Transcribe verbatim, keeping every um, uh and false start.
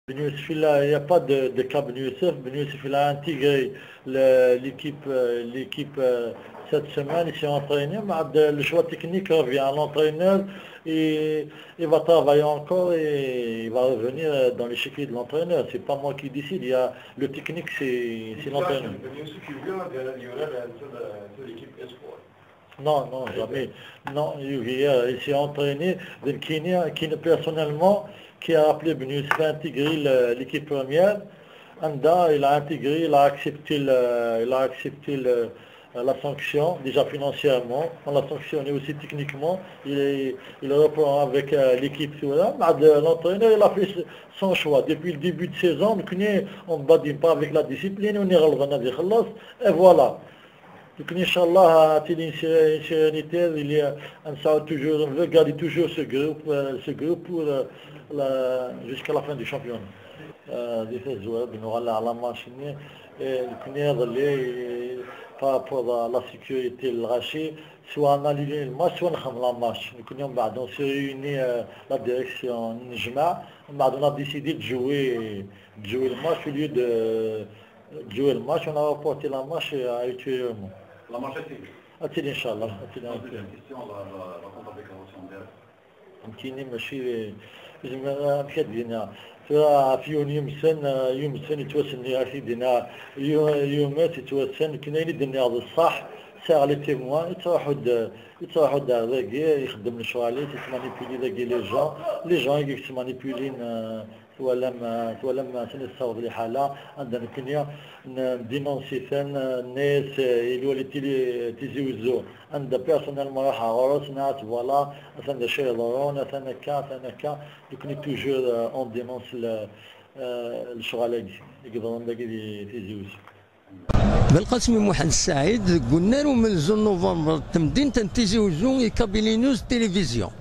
Ben Youssef, il a, il n'y a pas de, de cas Ben Youssef. Ben Youssef, il a intégré le- l'équipe euh, l'équipe euh, cette semaine, il s'est entraîné. Mais de- le choix technique revient à l'entraîneur et il va travailler encore et il va revenir euh, dans l'échiquier de l'entraîneur. C'est pas moi qui décide, il y a, le technique, c'est c'est l'entraîneur. Ben Youssef yugi ad yurar ɣer l'équipe espoir. Non, non, jamais. Non, il, il s'est entraîné. Donc, qui, qui, personnellement, qui a appelé Ben Youssef à intégrer le- l'équipe première. Anda, il a intégré, il a accepté, le- il a accepté le- la sanction, déjà financièrement. On l'a sanctionné aussi techniquement. Il, est- il reprend avec euh, l'équipe. Tout ça. Mais de- L'entraîneur, il a fait son choix. Depuis le début de saison, on ne badine pas avec la discipline, on est relevé, on a dit, خلاص, et voilà. Donc, Inch'Allah, c'est une sé- une sérénité, il y a, on sera toujours, on veut garder toujours ce groupe, euh, ce groupe pour euh, la- jusqu'à la fin du championnat. Euh, دي فاز زوار بنوغالا على ماتش ني كني هذا اللي par rapport à la sécurité الغاشي سواء نالي الماتش سواء نخم لا ماتش. Donc, on بعد on s'est réunis, euh, la direction نجمع, on بعد on a décidé de jouer de jouer le match au lieu de jouer le match, on a reporté la match à ultérieurement. La match est finie. Attends, Inch'Allah. Deuxième question, la, la, la contre-déclaration d'hier. فهمتيني ماشي زعما كدينا في يوم يمسن يمسن يتوسن يا سيدنا يوم يتوسن كنا ندينا هذا الصح ساعة les témoins يتروحوا د يتروحوا دار ذاكي يخدم الشغالي تسمانيبيلي ذاكي les gens les gens يسمانيبيلين توالم توالم سني الصوت لحالة عندنا كنيا دينونسيثن الناس يلولي تيزي وزو عند personnellement راح غرس نات voilà أثن شيء ضرون أثن كا أثن كا يكون toujours on dénonce الشغالة يقدرون ذاكي تيزي وزو. Belqasem Muḥend Ssaɛid deg unnar umenzu n Nuvember d temdint n Tizi Uzzu i Kabylie News Télévision.